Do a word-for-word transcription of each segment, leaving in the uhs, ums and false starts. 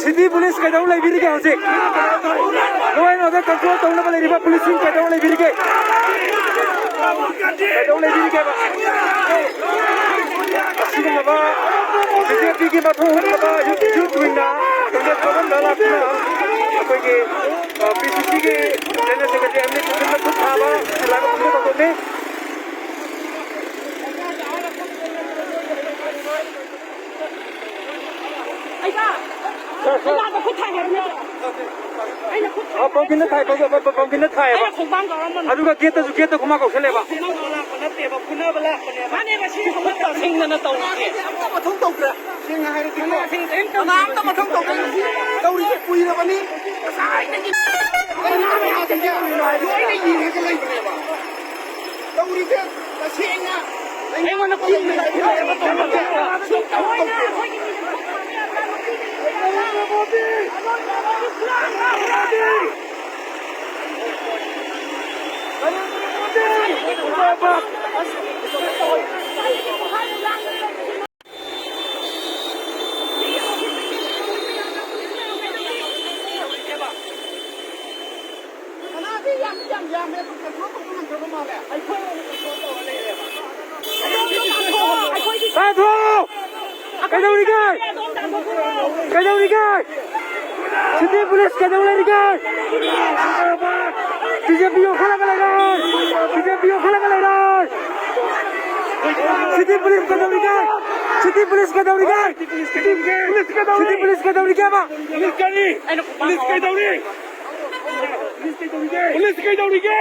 City police ꯀꯩꯗꯧ ꯂꯩꯕꯤꯔꯤꯒꯦ ꯍꯧꯖꯤꯛ? Law and order control ꯇꯧꯅꯕ ꯂꯩꯔꯤꯕ ꯄꯨꯂꯤꯁꯁꯤꯡ ꯀꯩꯗꯧ ꯂꯩꯕꯤꯔꯤꯒꯦ? ꯀꯩꯗꯧ ꯂꯩꯕꯤꯔꯤꯒꯦꯕ? ꯑꯁꯤꯒꯨꯝꯂꯕ ꯕꯤ ꯖꯦ ꯄꯤꯒꯤ ꯃꯊꯧ ꯍꯨꯠꯅꯕ ꯌꯨꯠ, ꯌꯨꯠ ꯋꯤꯡꯅ ꯀꯪꯒ꯭ꯔꯦꯁ ꯒꯣꯕꯔꯟꯗ ꯂꯥꯛꯇꯨꯅ ꯑꯩꯈꯣꯏꯒꯤ, ꯑ, ꯄꯤ ꯁꯤ ꯁꯤꯒꯤ ꯖꯦꯅꯔꯦꯜ ꯁꯦꯀ꯭ꯔꯦꯇꯔꯤ ꯑꯃꯅꯤ ꯈꯨꯠ ꯊꯥꯕ ꯂꯥꯛꯄ ꯊꯧꯗꯣꯛꯅꯤ꯫ ꯑꯩꯅ ꯈꯨꯠ ꯊꯥꯏ ꯍꯥꯏꯕ ꯅꯠꯇ꯭ꯔꯣ? ꯑꯩꯅ ꯈꯨꯠ ꯊꯥꯏ ꯑ, ꯄꯝꯀꯤꯟꯅ ꯊꯥꯏ, ꯄꯝ-, ꯄꯝ-, ꯄꯝꯀꯤꯟꯅ ꯊꯥꯏꯌꯦꯕ꯫ ꯑꯩꯅ ꯈꯣꯡꯕꯥꯡ ꯀꯥꯎꯔꯝꯕꯅꯣ? ꯑꯗꯨꯒ ꯒꯦꯠꯇꯁꯨ, ꯒꯦꯠꯇ ꯈꯣꯡꯕꯥꯡ ꯀꯥꯎꯁꯜꯂꯦꯕ꯫ ꯈꯣꯡꯕꯥꯡ ꯀꯥꯎꯔꯝꯕ ꯅꯠꯇꯦꯕ, ꯐꯨꯅꯕ ꯂꯥꯛꯄꯅꯦꯕ꯫ ꯃꯥꯅꯦꯕ, ꯁꯤ ꯈꯨꯠ ꯇꯥꯁꯤꯟꯗꯅ ꯇꯧꯔꯤꯁꯦ꯫ ꯑꯝꯇ ꯃꯊꯧ ꯇꯧꯗ꯭ꯔꯦ꯫ ꯁꯦꯡꯅ ꯍꯥꯏꯔꯗꯤ ꯀꯅꯥ ꯁꯤꯡ ꯀꯔꯤꯝ ꯇꯧꯗ꯭ꯔꯦ꯫ ꯀꯅꯥꯝꯇ ꯃꯊꯧ ꯇꯧꯗ꯭ꯔꯦ꯫ ꯇꯧꯔꯤꯁꯦ ꯀꯨꯏꯔꯕꯅꯤ꯫ ꯉꯁꯥꯏꯗꯒꯤ ꯂꯣꯏꯅ ꯌꯦꯡꯉꯒ ꯂꯩꯕꯅꯦꯕ꯫ ꯇꯧꯔꯤꯁꯦ ꯇꯁꯦꯡꯅ ꯑꯩꯉꯣꯟꯗ ꯀꯤꯟꯅ ꯁꯨꯡꯇꯧ ꯇꯧꯗꯦ꯫ ꯀꯅꯥꯗꯤ ꯌꯥꯝ, ꯌꯥꯝ ꯌꯥꯝꯃꯦ, ꯑꯗꯨ ꯀꯟꯇ꯭ꯔꯣꯜ ꯇꯧꯕ ꯉꯝꯗ꯭ꯔꯕ ꯃꯥꯜꯂꯦ꯫ ꯑꯩꯈꯣꯏ ꯑꯣꯏꯅ ꯀꯟꯇ꯭ꯔꯣꯜ ꯇꯧꯔ ꯂꯩꯔꯦꯕ꯫ ꯇꯥꯟꯊꯣꯛꯑꯣ! ꯀꯩꯗꯧꯔꯤꯒꯦ? ꯀꯩꯗꯧꯔꯤꯒꯦ? ꯁꯤꯇꯤ ꯄꯨꯂꯤꯁ ꯀꯩꯗꯧ ꯂꯩꯔꯤꯒꯦ? ꯕꯤ ꯖꯦ ꯄꯤ ꯌꯣꯛꯈꯠꯂꯒ ꯂꯩꯔꯦ! ꯕꯤ ꯖꯦ ꯄꯤ ꯌꯣꯛꯈꯠꯂꯒ ꯂꯩꯔꯦ! ꯁꯤꯇꯤ ꯄꯨꯂꯤꯁ ꯀꯩꯗꯧꯔꯤꯒꯦ? ꯁꯤꯇꯤ ꯄꯨꯂꯤꯁ ꯀꯩꯗꯧꯔꯤꯒꯦ? ꯁꯤꯇꯤ ꯄꯨꯂꯤꯁ ꯀꯩꯗꯧꯔꯤꯒꯦꯕ? ꯄꯨꯂꯤꯁ ꯀꯔꯤ? ꯄꯨꯂꯤꯁ ꯀꯩꯗꯧꯔꯤ? ꯄꯨꯂꯤꯁ ꯀꯩꯗꯧꯔꯤꯒꯦ? ꯄꯨꯂꯤꯁ ꯀꯩꯗꯧꯔꯤꯒꯦ?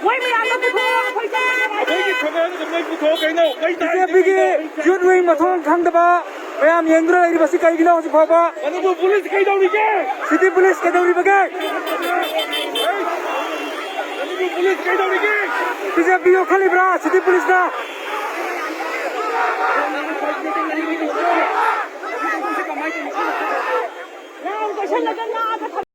ꯃꯣꯏ ꯃꯌꯥꯝꯗꯣ ꯄꯨꯊꯣꯛꯑꯣ, ꯑꯩꯈꯣꯏ ꯆꯠꯂꯒꯦ꯫ ꯑꯩꯈꯣꯏꯒꯤ ꯈꯕꯔꯗꯨꯗ ꯃꯣꯏ ꯄꯨꯊꯣꯛꯑꯣ ꯀꯩꯅꯣ? ꯃꯩ ꯊꯥꯔꯤꯁꯦ ꯕꯤ ꯖꯦ ꯄꯤꯒꯤ ꯀꯩꯅꯣ? ꯌꯨꯠ ꯋꯤꯡ ꯃꯊꯣꯡ ꯈꯪꯗꯕ ꯃꯌꯥꯝ ꯌꯦꯡꯗꯨꯅ ꯂꯩꯔꯤꯕꯁꯤ ꯀꯩꯒꯤꯅꯣ ꯍꯧꯖꯤꯛ ꯐꯥꯎꯕ? ꯃꯅꯤꯄꯨꯔ ꯄꯨꯂꯤꯁ ꯀꯩꯗꯧꯔꯤꯒꯦ? ꯁꯤꯇꯤ ꯄꯨꯂꯤꯁ ꯀꯩꯗꯧꯔꯤꯕꯒꯦ? ꯃꯅꯤꯄꯨꯔ ꯄꯨꯂꯤꯁ ꯀꯩꯗꯧꯔꯤꯒꯦ? ꯕꯤ ꯖꯦ ꯄꯤ ꯌꯣꯛꯈꯠꯂꯤꯕ꯭ꯔꯥ ꯁꯤꯇꯤ ꯄꯨꯂꯤꯁꯅ? ꯉꯥ ꯀꯣꯏꯁꯜꯂꯒ ꯉꯥꯒ ꯊꯝ-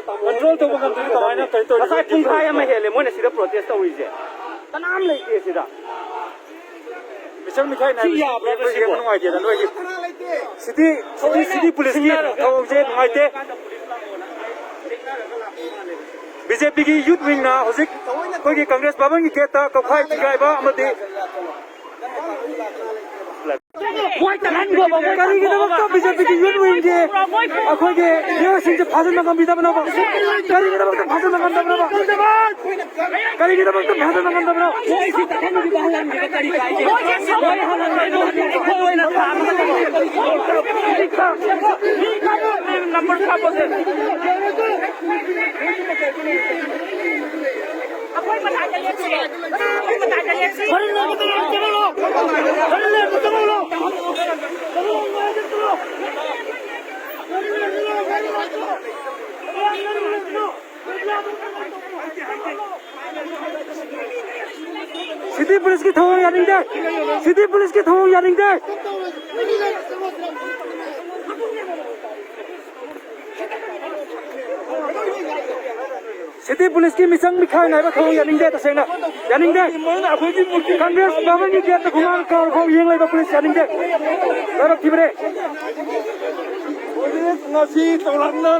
ꯀꯟꯇ꯭ꯔꯣꯜ ꯇꯧꯕ ꯉꯝꯗ꯭ꯔꯗꯤ ꯀꯃꯥꯏꯅ ꯀꯩꯅꯣ ꯇꯧꯔꯤꯅꯣ? ꯉꯁꯥꯏ ꯄꯨꯡꯈꯥꯏ ꯑꯃ ꯍꯦꯜꯂꯦ ꯃꯣꯏꯅ ꯁꯤꯗ ꯄ꯭ꯔꯣꯇꯦꯁ ꯇꯧꯔꯤꯁꯦ꯫ ꯀꯅꯥꯝ ꯂꯩꯇꯦ ꯁꯤꯗ꯫ ꯃꯤꯆꯪ ꯃꯤꯈꯥꯏ ꯁꯤ ꯅꯥꯏꯕꯁꯤ ꯌꯥꯕ꯭ꯔꯕ ꯌꯦꯡꯕ ꯁꯤꯕꯣ? ꯅꯨꯡꯉꯥꯏꯇꯦꯗ ꯅꯣꯏꯒꯤ꯫ ꯁꯤꯗꯤ, ꯁꯤꯗꯤ, ꯁꯤꯗꯤ ꯄꯨꯂꯤꯁꯀꯤ ꯊꯧꯑꯣꯡꯁꯦ ꯅꯨꯡꯉꯥꯏꯇꯦ꯫ ꯕꯤ ꯖꯦ ꯄꯤꯒꯤ ꯌꯨꯠ ꯋꯤꯡꯅ ꯍꯧꯖꯤꯛ ꯑꯩꯈꯣꯏꯒꯤ ꯀꯪꯒ꯭ꯔꯦꯁ ꯚꯕꯟꯒꯤ ꯒꯦꯠꯇ ꯀꯧꯈꯥꯏ ꯊꯤꯒꯥꯏꯕ ꯑꯃꯗꯤ ꯀꯔꯤꯒꯤꯗꯃꯛꯇ ꯕꯤ ꯖꯦ ꯄꯤꯒꯤ ꯌꯨꯠ ꯋꯤꯡꯒꯤ ꯑꯩꯈꯣꯏꯒꯤ ꯃꯤꯑꯣꯏꯁꯤꯡꯁꯦ ꯐꯥꯖꯤꯟꯕ ꯉꯝꯕꯤꯗꯕꯅꯣꯕ? ꯀꯔꯤꯒꯤꯗꯃꯛꯇ ꯐꯥꯖꯤꯟꯕ ꯉꯝꯗꯕꯅꯣꯕ? ꯀꯔꯤꯒꯤꯗꯃꯛꯇ ꯐꯥꯖꯤꯟꯕ ꯉꯝꯗꯕꯅꯣ? ꯑꯩꯈꯣꯏ ꯃꯇꯥꯏꯗ ꯂꯦꯞꯁꯤ꯫ ꯑꯩꯈꯣꯏ ꯃꯇꯥꯏꯗ ꯂꯦꯞꯁꯤ꯫ ꯁꯤꯇꯤ ꯄꯨꯂꯤꯁꯀꯤ ꯊꯧꯑꯣꯡ ꯌꯥꯅꯤꯡꯗꯦ꯫ ꯁꯤꯇꯤ ꯄꯨꯂꯤꯁꯀꯤ ꯊꯧꯑꯣꯡ ꯌꯥꯅꯤꯡꯗꯦ꯫ ꯁꯤꯇꯤ ꯄꯨꯂꯤꯁꯀꯤ ꯃꯤꯆꯪ ꯃꯤꯈꯥꯏ ꯅꯥꯏꯕ ꯊꯧꯑꯣꯡ ꯌꯥꯅꯤꯡꯗꯦ, ꯇꯁꯦꯡꯅ ꯌꯥꯅꯤꯡꯗꯦ꯫ ꯀꯪꯒ꯭ꯔꯦꯁ ꯚꯕꯟꯒꯤ ꯒꯦꯠꯇ ꯍꯨꯃꯥꯡ ꯀꯥꯔꯐꯥꯎ ꯌꯦꯡ ꯂꯩꯕ ꯄꯨꯂꯤꯁ ꯌꯥꯅꯤꯡꯗꯦ꯫ ꯂꯥꯏꯕꯛ ꯊꯤꯕꯅꯦ꯫ ꯄꯨꯂꯤꯁ ꯉꯁꯤ ꯇꯧꯔꯛꯅ